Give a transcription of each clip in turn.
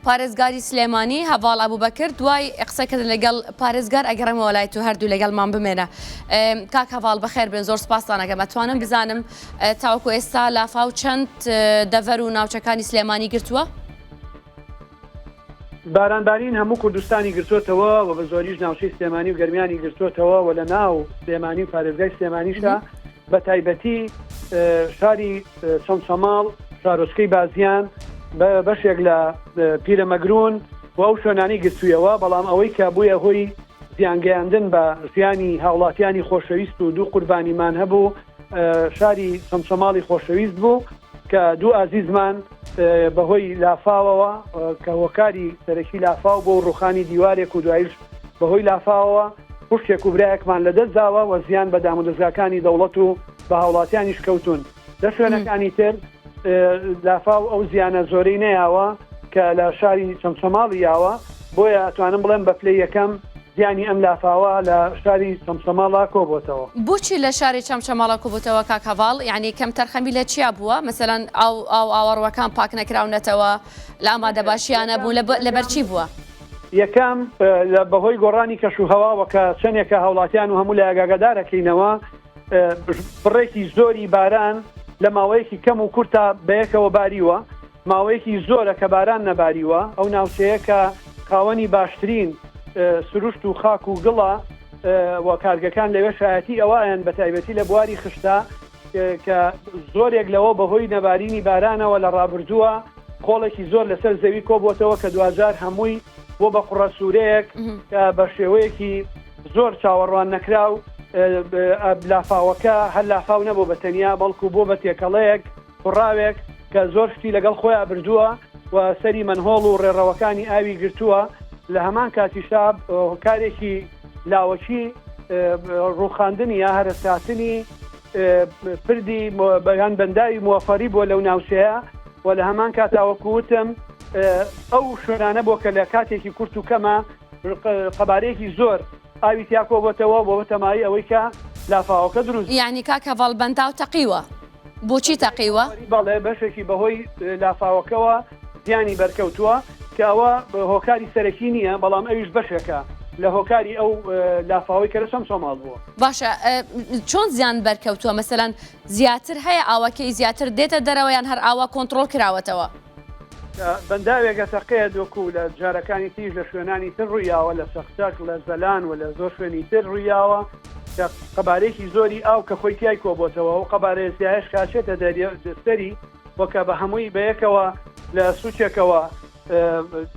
پارێزگاری سلێمانی هەڤاڵ ئەبوبەکر دوای قسەکردن لەگەڵ پارێزگار ئەگەڕێمەوە لای تو هەردوو لەگەڵمان بمێنە کاک هەڤاڵ بەخێر بێن زۆر سپاستان ئەکەم ئەتوانم بزانم تاوەکو ئێستا لافاو چەند دەڤەر و ناوچەکانی سلێمانی گرتووە؟ بارانبارین هەموو کوردستانی گرتووەتەوە و بە زۆریش ناوچەی سلێمانی و گەرمیانی گرتووەتەوە و لە ناو سلێمانی و پارێزگای سلێمانیشدا بە تایبەتی شاری چەمچەماڵ، شارۆچکەی بازیان، بەشێک لە پیرەمەگرون و ئەو شوێنانەی گرتوویەوە، بەڵام ئەوەی کە بوویە هۆی زیانگەیاندن بە ژیانی هاوڵاتیانی خۆشەویست و دوو قوربانیمان هەبوو شاری چەمچەماڵی خۆشەویست بوو کە دوو ئازیزمان بەهۆی لافاوەوە کە هۆکاری سەرەکی لافاو بۆ ڕوخانی دیوارێک و دوایش بەهۆی لافاوەوە خوشکێک و برایەکمان لەدەست داوە و زیان بە دامودەزگاکانی دەوڵەت و بە هاوڵاتیانیش کەوتوون. لە شوێنەکانی تر لافاو ئەو زیانە زۆرەی نەیاوە کە لە شاری چەمچەماڵی یاوە، بۆیە ئەتوانم بڵێم بە پلەی یەکەم زیانی ئەم لافاوە لە شاری چەمچەماڵا کۆبۆتەوە. بۆچی لە شاری چەمچەماڵا کۆبۆتەوە کاک هەڤاڵ؟ یانی کەمتەرخەمی لە چیا بووە؟ مەسەلەن ئاو ئاو ئاوەڕوەکان پاک نەکراونەتەوە، لە ئامادەباشیا نەبوون، لەبەر چی بووە؟ یەکەم، لە بەهۆی گۆڕانی کەش و هەواوە کە چەندێکە هاوڵاتیان و هەموو لایەک ئاگادار ئەکەینەوە، بڕێکی زۆری باران لە ماوەیەکی کەم و کورتا بەیەکەوە باریوە، ماوەیەکی زۆرە کە باران نەباریوە، ئەو ناوچەیە کە خاوەنی باشترین سروشت و خاک و گڵە و کارگەکان لەوێ شایەتی ئەوە ئەیەن بەتایبەتی لە بواری خشتە کە زۆرێک لەوە بەهۆی نەبارینی بارانەوە لە ڕابردووە خۆڵێکی زۆر لەسەر زەوی کۆبووەتەوە کە دواجار هەمووی بۆ بە قوڕە سوورەیەک کە بە شێوەیەکی زۆر چاوەڕوان نەکراو لافاوەکە هەر لافاو نەبوو بە تەنیا بەڵکو بۆ بە تێکەڵەیەک قوڕاوێک کە زۆر شتی لەگەڵ خۆیان بردووە و سەری مەنهۆڵ و ڕێڕەوەکانی ئاوی گرتووە لە هەمان کاتیشا هۆکارێکی لاوەکی ڕووخاندنی یا هەرەسهاتنی پردی یان بەنداوی موەفەری بووە لەو ناوچەیە و لە هەمان کاتا وەکو وتم ئەو شوێنانە بۆ کە لە کاتێکی کورت و کەمە قەبارەیەکی زۆر ئاوی تیا کۆبۆتەوە بۆ تەمای ئەوەی کە لافاوەکە دروست یعنی کاک هەڤاڵ بەنداو تەقیوە بۆچی تەقیوە؟ بەڵێ بەشێکی بەهۆی لافاوەکەوە زیانی بەرکەوتووە کە ئەوە هۆکاری سەرەکی نییە بەڵام ئەویش بەشێکە لە هۆکاری ئەو لافاوەی کە لە چەمچەماڵ بووە. باشە چۆن زیان بەرکەوتووە مەسەلەن زیاتر هەیە ئاوەکەی زیاتر دێتە دەرەوە یان هەر ئاوا کۆنتڕۆڵ کراوەتەوە؟ بەنداوێک ئەتەقێت وەکو لە جارەکانی تریش لە شوێنانی تر ڕوویاوە لە چەقچەق لە زەلان و لە زۆر شوێنی تر ڕوویاوە کە قەبارەیەکی زۆری ئاو کە خۆی تیای کۆبۆتەوە و قەبارەیە زیایەش کە ئەچێتە سەری و کە بە هەمووی بەیەکەوە لە سوچێکەوە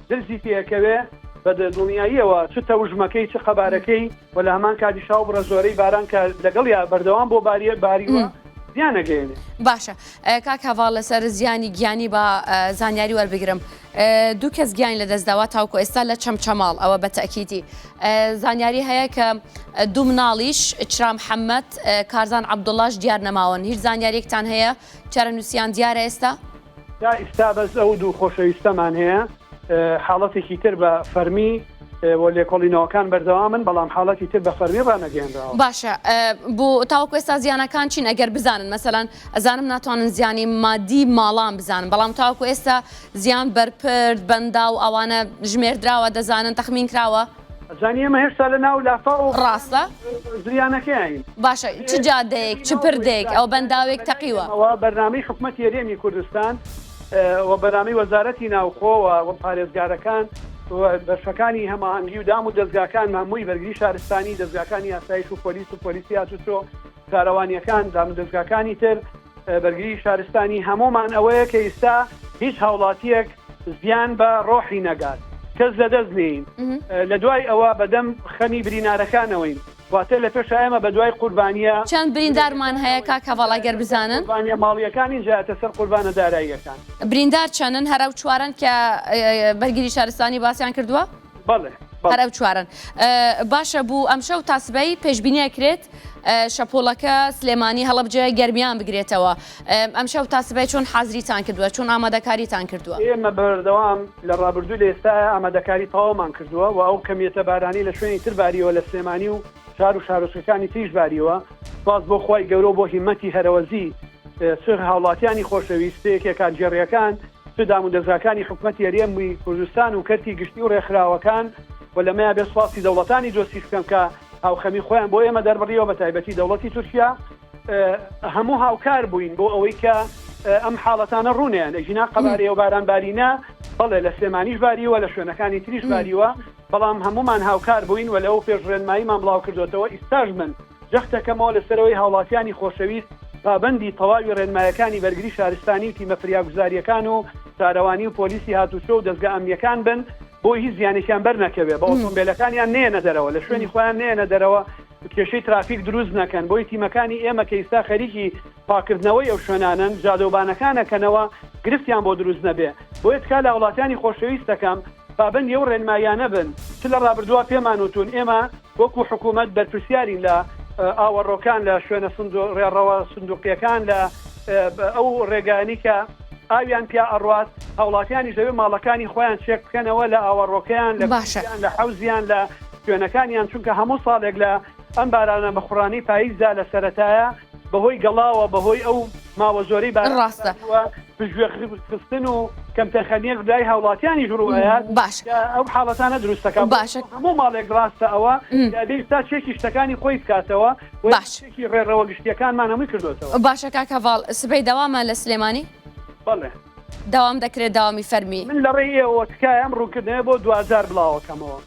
درزی تێکەوێ بە دڵنیاییەوە چ تەوژمەکەی چ قەبارەکەی و لە هەمان کاتیشا و بڕە زۆرەی باران کە لەگەڵیا بەردەوام بۆ باریە باریوە زیانەگەیەنێ. باشە کاک هەڤاڵ لەسەر زیانی گیانی با زانیاری وەربگرم دوو کەس گیانی لەدەستداوە تاوکو ئێستا لە چەمچەماڵ ئەوە بە تەکیدی زانیاری هەیە کە دوو مناڵیش چرا محەممەد کارزان عەبدوڵاش دیار نەماون هیچ زانیاریەکتان هەیە چارەنووسیان دیارە ئێستا؟ تا ئیستا بەس ئەو دوو خۆشەویستەمان هەیە حاڵەتێکی تر بە فەرمی و لێکۆڵینەوەکان بەردەوامن بەڵام حاڵەتی تر بە فەرمی ڕانەگەیەنراوە. باشە بۆ تاوەکو ئێستا زیانەکان چین ئەگەر بزانن مەسەلەن ئەزانم ناتوانن زیانی مادی ماڵان بزانن بەڵام تاوەکو ئێستا زیان بەر پرد بەنداو ئەوانە ژمێردراوە دەزانن تەخمین کراوە؟ ئەزانی ئێمە هێشتا لە ناو لافاو و ڕاستە زریانەکەین. باشە چ جادەیەک چ پردێک ئەو بەنداوێک تەقیوە؟ ئەوە بەرنامەی حکومەتی هەرێمی کوردستان و بەرنامەی وەزارەتی ناوخۆ و پارێزگارەکان و بەشەکانی هەماهەنگی و دام و دەزگاکان هەمووی بەرگری شارستانی دەزگاکانی ئاسایش و پۆلیس و پۆلیسی هاتوچۆ شارەوانیەکان دام و دەزگاکانی تر بەرگری شارستانی هەموومان ئەوەیە کە ئیستا هیچ هاوڵاتیەک زیان بە ڕۆحی نەگات کەس لەدەست نین لە دوای ئەوە بەدەم خەمی برینارەکانەوەین واتە لە پێشا ئێمە بەدوای قوربانیە چەند بریندارمان هەیە کاک هەڤاڵ ئەگەر بزانن؟ قوربانیە ماڵیەکانین جایەتە سەر قوربانە داراییەکان. بریندار چەنن هەر ئەو چوارەن کە بەرگری شارستانی باسیان کردووە؟ بەڵێ بەڵێ. هەر ئەو چوارەن. باشە بوو ئەمشەو تا سبەی پێشبینی ئەکرێت شەپۆڵەکە سلێمانی هەڵەبجە گەرمیان بگرێتەوە ئەمشەو تا سبەی چۆن حازریتان کردووە چۆن ئامادەکاریتان کردووە؟ ئێمە بەردەوام لە ڕابردوو لە ئێستایا ئامادەکاری تەواومان کردووە و ئەو کەمیەتە بارانەی لە شوێنی تر باریوە لە سلێمانی و شار و شارۆچکەکانی تریش باریوە سوپاس بۆ خوای گەورە و بۆ هیمەتی هەرەوەزی چ هاوڵاتیانی خۆشەویست چ یەکێ کارگێڕیەکان. چ دامودەزگاکانی حکومەتی هەرێمی کوردستان و کەرتی گشتی و ڕێکخراوەکان و لەمەیا بێ سوپاسی دەوڵەتانی دۆستیش بکەم کە هاوخەمی خۆیان بۆ ئێمە دەربڕیوە بە تایبەتی دەوڵەتی تورکیا هەموو هاوکار بووین بۆ ئەوەی کە ئەم حاڵەتانە ڕوونیان ئەگینا قەبارەی و باران بارینە بەڵێ لە سلێمانیش باریوە لە شوێنەکانی تریش باریوە بەڵام هەموومان هاوکار بووین و لەو پێش ڕێنماییمان بڵاو کردوێتەوە ئیستاش من جەختەکەمەوە لەسەرەوەی هاوڵاتیانی خۆشەویست پابەندی تەواوی ڕێنمایەکانی بەرگری شارستانی و تیمە فریاگوزارییەکان و شارەوانی و پۆلیسی هاتوچۆ و دەزگا ئەمنییەکان بن بۆ هیچ زیانێکیان بەر نەکەوێ بە ئۆتۆمبێلەکانیان نەیەنە دەرەوە لە شوێنی خۆیان نەیەنە دەرەوە کێشەی ترافیک دروست نەکەن بۆی تیمەکانی ئێمە کە ئیستا خەریکی پاکردنەوەی ئەو شوێنانەن جادەوبانەکان ئەکەنەوە گرفتیان بۆ دروست نەبێ بۆیە تکا لە هاوڵاتیانی خۆشەویست دەکەم پابەندی ئەو ڕێنماییانە بن چ لە ڕابردووە پێمان وتوون ئێمە وەکو حکوومەت بەرپرسیارین لە ئاوەڕۆکان لە شوێنە ڕێڕەوە سندوقیەکان لە ئەو ڕێگانی کە ئاویان پیا ئەڕوات هاوڵاتیانیش دەبێت ماڵەکانی خۆیان چێک بکەنەوە لە ئاوەڕۆکەیان لە باشە لە حەوزیان لە شوێنەکانیان چونکە هەموو ساڵێک لە ئەم بارانە بەخوڕانەی پاییزدا لە سەرەتایە بەهۆی گەڵاوە بەهۆی ئەو ماوە زۆرەی باران ڕاستە. بارانەوە پشتگوێ خستن و کەمتەرخەمییەک لای هاوڵاتیانیش ڕوو ئەیات باشە. کە ئەو حاڵەتانە دروست دەکات. باشە. هەموو ماڵێک ڕاستە ئەوە کە ئەبێ ئیستا چێکی شتەکانی خۆی بکاتەوە و باش. چێکی ڕێڕەوە گشتییەکانمان هەمووی کردۆتەوە. باشە کاک هەڤاڵ سبەی دەوامە لە سلێمانی؟ بەڵێ. دەوام دەکرێت دەوامی فەرمی؟ من لە ڕێی ئێوەوە تکایە ئەم ڕوونکردنەوەیە بۆ دواجار بڵاوەکەمەوە.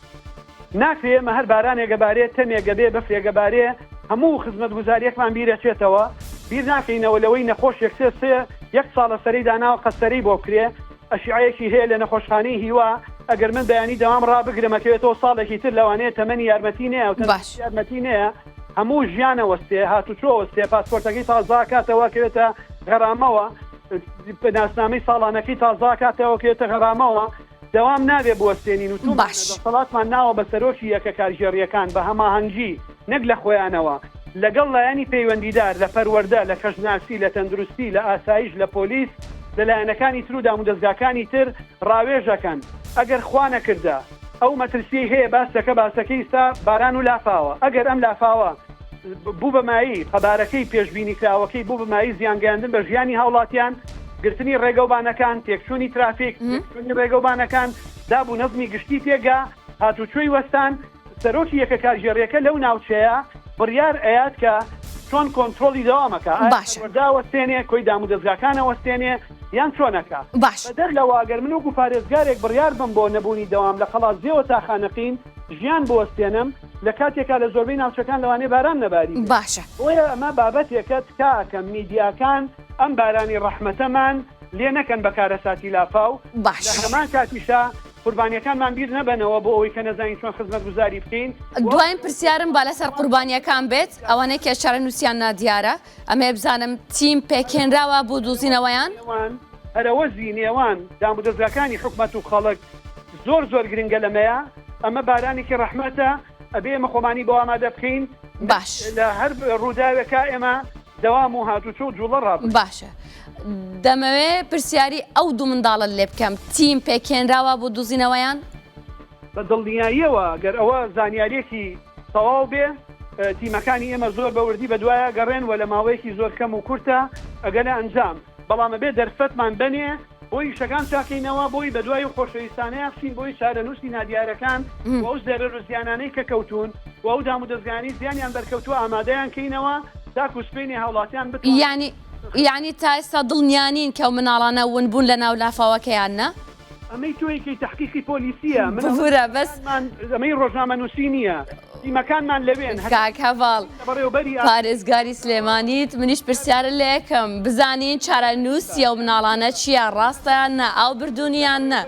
ناکرێ ئێمە هەر بارانێک ئەبارێ، تەمێک ئەبێ، بەفرێک ئەبارێ، هەموو خزمەتگوزارییەکمان بیر ئەچێتەوە، بیر ناکەینەوە لەوەی نەخۆشێک سێ سێ یەک ساڵە سەرەی داناوە قەستەرەی بۆ بکرێ، ئەشیعەیەکی هەیە لە نەخۆشخانەی هیوا، ئەگەر من بەیانی دەوام ڕابگرم ئەکەوێتەوە ساڵێکی تر لەوانەیە تەمەنی یارمەتی نەیا و باش. تەندروستی یارمەتی نەیا، هەموو ژیان ئەوەستێ، هاتوچۆ ئەوەستێ، پاسپۆرتەکەی تازە ئەکاتەوە ئەکەوێتە غەرامەوە، ناسنامەی ساڵانەکەی تازە ئەکاتەوە ئەکەوێتە غەرامەوە. دەوام نابێ بوەستێنین و تومانە باش. دەسەڵاتمان ناوە بە سەرۆکی یەکە کارگێڕییەکان بە هەماهەنگی نەک لە خۆیانەوە لەگەڵ لایەنی پەیوەندیدار لە پەروەردە، لە کەشناسی، لە تەندروستی، لە ئاسایش، لە پۆلیس، لە لایەنەکانی تر و دامودەزگاکانی تر ڕاوێژ ئەکەن. ئەگەر خوا نەکردە ئەو مەترسیەی هەیە باسەکە باسەکەی ئیستا باران و لافاوە ئەگەر ئەم لافاوە بوو بە مایەی قەبارەکەی پێشبینیکراوەکەی بوو بە مایەی زیانگەیاندن بە ژیانی هاوڵاتیان، گرتنی ڕێگەوبانەکان، تێکچوونی ترافیک، تێکچوونی ڕێگەوبانەکان، داب و نەزمی گشتی تێکگا، هاتوچۆی وەستان، سەرۆکی یەکە کارگێڕییەکە لەو ناوچەیە بڕیار ئەیات کە چۆن کۆنترۆڵی دەوام ئەکا، ئایا باشە. پەروەردە ئەوەستێنێ، کۆی دامودەزگاکان ئەوەستێنێ یان چۆن ئەکا؟ باشە. بەدەر لەوە ئەگەر من وەکو پارێزگارێک بڕیار بەم بۆ نەبوونی دەوام لە قەڵادزێوە تا خانەقین، ژیان بوەستێنم، لە کاتێکا لە زۆربەی ناوچەکان لەوانەیە باران نەباریبێ. باشە. بۆیە ئەمە بابەتێکە تکا ئەکەم میدیاکان ئەم بارانی ڕەحمەتەمان لێ نەکەن بە کارەساتی لافاو، لە باشە. هەمان کاتیشا قوربانیەکانمان بیر نەبەنەوە بۆ ئەوەی کە نەزانین چۆن خزمەتگوزاری بکەین و. دواین پرسیارم با لەسەر قوربانیەکان بێت، ئەوانەی کە چارەنووسیان نادیارە، ئەمەیە بزانم تیم پێکهێنراوە بۆ دۆزینەوەیان؟ هەرەوەزی نێوان دامودەزگاکانی حکومەت و خەڵک زۆر زۆر گرنگە لەمەیا ئەمە بارانێکی ڕەحمەتە ئەبێ ئێمە خۆمانی بۆ ئامادە بکەین باش لە هەر ڕووداوێکا ئێمە دەوام و هاتوچۆ و جوڵە ڕابگرین. باشە دەمەوێ پرسیاری ئەو دوو منداڵەت لێ بکەم تیم پێکهێنراوە بۆ دۆزینەوەیان؟ بە دڵنیاییەوە گەر ئەوە زانیاریەکی تەواو بێ تیمەکانی ئێمە زۆر بە وردی بەدوایا گەڕێن و لە ماوەیەکی زۆر کەم و کورتە ئەگەنە ئەنجام بەڵام ئەبێ دەرفەتمان بەنێ بۆ ئیشەکان چاکەینەوە بۆی بەدوای و خۆشەویستانەیا بچین بۆی چارەنووسی نادیارەکان و ئەو زەرەر و زیانانەی کە کەوتوون و ئەو دامودەزگایانەی زیانیان بەرکەوتووە ئامادەیان کەینەوە تاکو سبەینێ هاوڵاتیان بتوانن یانی یانی تا ئێستا دڵنیا نین کە ئەو مناڵانە ون بوون لەناو لافاوەکە یان نا؟ ئەمەی تۆ ئەیکەی تەحقیقی پۆلیسیە من ئەڵێم ببورە بەس. تیمەکانمان ئەمەی ڕۆژنامەنووسی نییە تیمەکانمان لەوێن هەتا کاک هەڤاڵ لە بەڕێوبەری پارێزگاری سلێمانیت منیش پرسیارت لێ ئەکەم بزانین چارەنووسی ئەو مناڵانە چییە ڕاستە یان نا ئاو بردوونی یان نا؟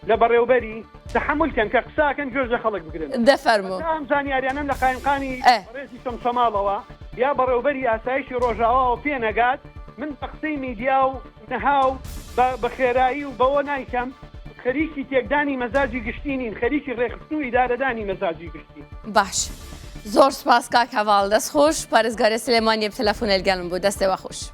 لە بەڕێوبەری تەحەمول کەن کە قسە ئەکەن گوێش لە خەڵک بگرن دە فەرموو. هەتا ئەم زانیاریانەم لە قایمقامی ئێ. بەڕێزی چەمچەماڵەوە یا بەڕێوبەری ئاسایشی ڕۆژاواوە پێ نەگات من بە قسەی میدیا و نها و بە بە خێرایی و بەوە نایکەم، خەریکی تێکدانی مەزاجی گشتی نین، خەریکی ڕێکخستن و ئیدارەدانی مەزاجی گشتین. باش زۆر سوپاس کاک هەڤاڵ دەست خۆش پارێزگاری سلێمانیە بتەلەفونێل گەلم بوو دەستێ وە خوش.